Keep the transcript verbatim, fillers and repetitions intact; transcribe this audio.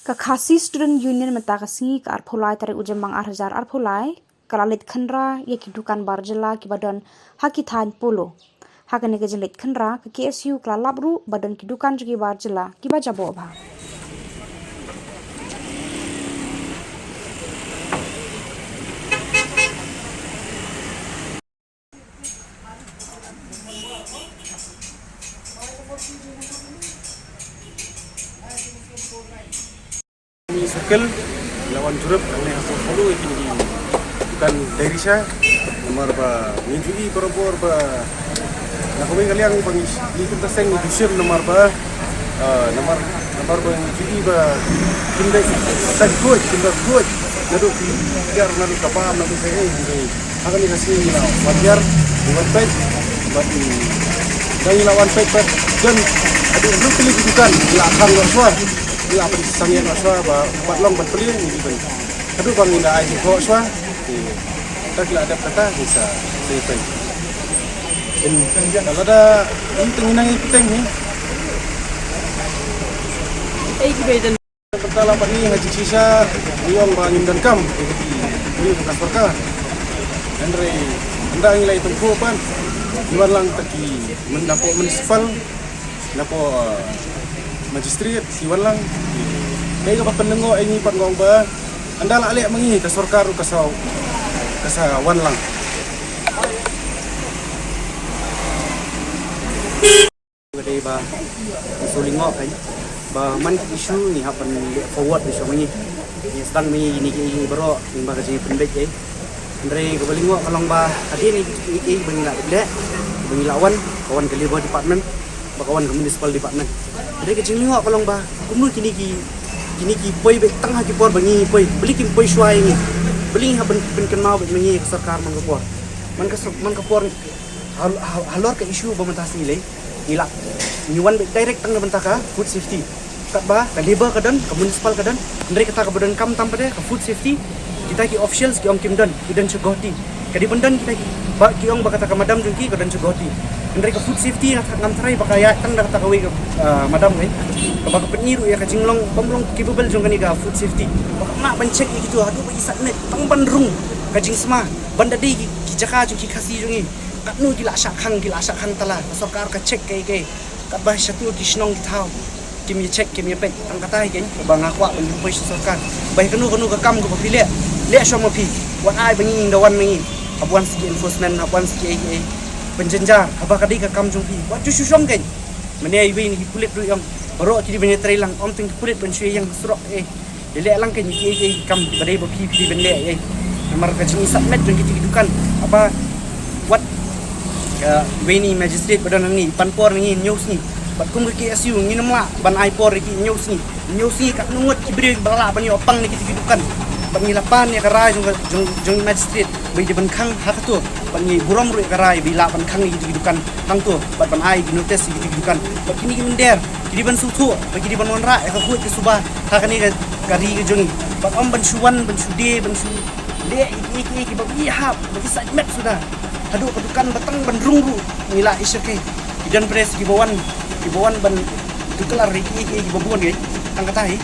Ka Khasi Student Union mynta ka sngi ka arphew lai tarik u Jymmang ar hajar arphew lai ka la leit khynra ïa ki dukan bar jylla kiba don ha ki thaiñ Polo. Ha kane ka jingleit khynra ka K S U ka la lap ruh ba don ki dukan jong ki bar jylla kiba jaboh bha. Ni circle, la wan jurip, hangne hapoh Polo, ïa kine ki dukan dairy sha, namar ba ngi ju i barabor ba na kawei ka liang ba ngi, ngi kumta seng ngi ju shim namar ba, ah, namar, namar ba ngi ju i ba kim dei sa khuid, kim dei khuid, naduh ki jar, naduh ka bam, naduh ka ei, ei. Ha kane ka sngi ngi la wan hiar, ngi wan peit, bad, mm, da ngi la wan peit, bad don haduh hynriew tylli ki dukan ngi la khang noh shuwa, ngi la pynsangeh noh shuwa ba pat long ban plie ngi ban. Haduh ba ngi da ai jingkhoh shuwa, te da ki la dep kata ngi sa plie peit. Pyn, lada ym te ngi nang ïa ki teng hi. Kata la pat ngi ha jingshisha ngi ong ba ngim donkam ïa kata ka sorkar. Hynrei ynda ngi la ïathuh pat ngi wan lang ta ki, napoh municipal, napoh, uh, magistrate, ngi wan lang. Kaei kaba pynlyngngoh ïa ngi pat nga ong ba ynda la leh ma ngi ka sorkar ruh ka sa, ka sa wan lang. Ka dei ba ngi shu lyngngoh kan ba man ki issue ngi hap ban leh forward da shuwa ma ngi. Ngi sdang ma ngi kine kiei kiei baroh kiba ka jingpynbeit ei. Hynrei kaba lyngngoh ka long ba hadien ki kiei kiei ba ngi la leh, ba ngi la wan, ka wan ka Labour Department, ba ka wan ka Municipal Department. Hynrei ka jinglyngngoh ka long ba kumno kine ki, kine ki poi beit tang ha ki por ba ngi poi, balei kim poi shuwa ïa ngi? Balei ngi hap ban pynkynmaw beit ma ngi ka sorkar man ka por? Man ka sor-, man ka por hal-, hal-, halor ka issue ba mynta sngi lei. Ngi la, ngi wan beit direct tang na bynta ka food safety. Katba ka Labour ka don, ka Municipal ka don, hynrei kata kaba donkam tam pat ka food safety. Kita ki officials ki ong kim don, ki don sha Guwahati. Ka dei ban don kita ki, ba ki ong ba kata ka madam jong ki ka don sha Guwahati. Hynrei ka food safety ngam tharai ba ka ïaid tang da kata kawei ka, ah, madam ngai. Kaba ka pyni ruh ïa ka jinglong bym long capable jong kane ka food safety. Ba ka map ban check ïa kito haduh ba ki submit tang ban rung ka jingsma ban da dei ki, ki jaka jong ki Khasi jong ngi. Katno ki la shah khang, ki la shah khang tala, ka sorkar ka check kaei kaei. Katba shatu ki shnong ki thaw kim ïa check, kim ïa peit. Tang kata hi keiñ kaba nga kwah ban pynpoi sha sorkar. Ba hi kano kano ka kam kaba phi leh, leh shuwa ma phi. Wat ai ba ngi da wan ma ngi. Hap wan sa ki enforcement, hap wan sa kiei kiei. Pynjynjar, haba ka dei ka kam jong phi, wat ju shu shong keiñ. Mynne iwei na ki pulit ruh i ong baroh ki dei ban ïatrei lang, ym tang ki pulit ban shu ïeng surok eh. Ïaleh lang keiñ ïa kiei kiei ki kam ba dei ba phi phi dei ban leh ei. Namar ka jingïasubmit jong kito ki dukan, haba wat, ah, iwei na i magistrate ba don hangne i pan por na ngi hynñiew sngi. Bad kum ka K S U ngin ym lah ban ai por ïa ki hynñiew sngi. Hynñiew sngi katno ngut ki briew kiba la lah ban ïoh pang na kito ki dukan. Bad ngi la pan ïa ka rai jong, jong, jong i magistrate ba i dei ban khang ha kato. Bad ngi burom ruh ïa ka rai ba i lah ban khang ïa kito ki dukan hangto bad ban ai ki notice ïa kito ki dukan. Bad kine ki mynder ki dei ban sngewthuh ba ki dei ban wanrah ïa ka khuid ka suba ha kane ka, ka ri ka jong ngi. Bad ym ban shu wan ban shu die ban shu leh ïa kiei kiei kiba ngi hap ba ki sait met suda. Haduh ka dukan ba tang ban rung ruh ngi lah ïa shakei. Ki don pres kiba wan, kiba wan ban tuklar ïa kiei kiei kiba bun ngi. Tang kata hi.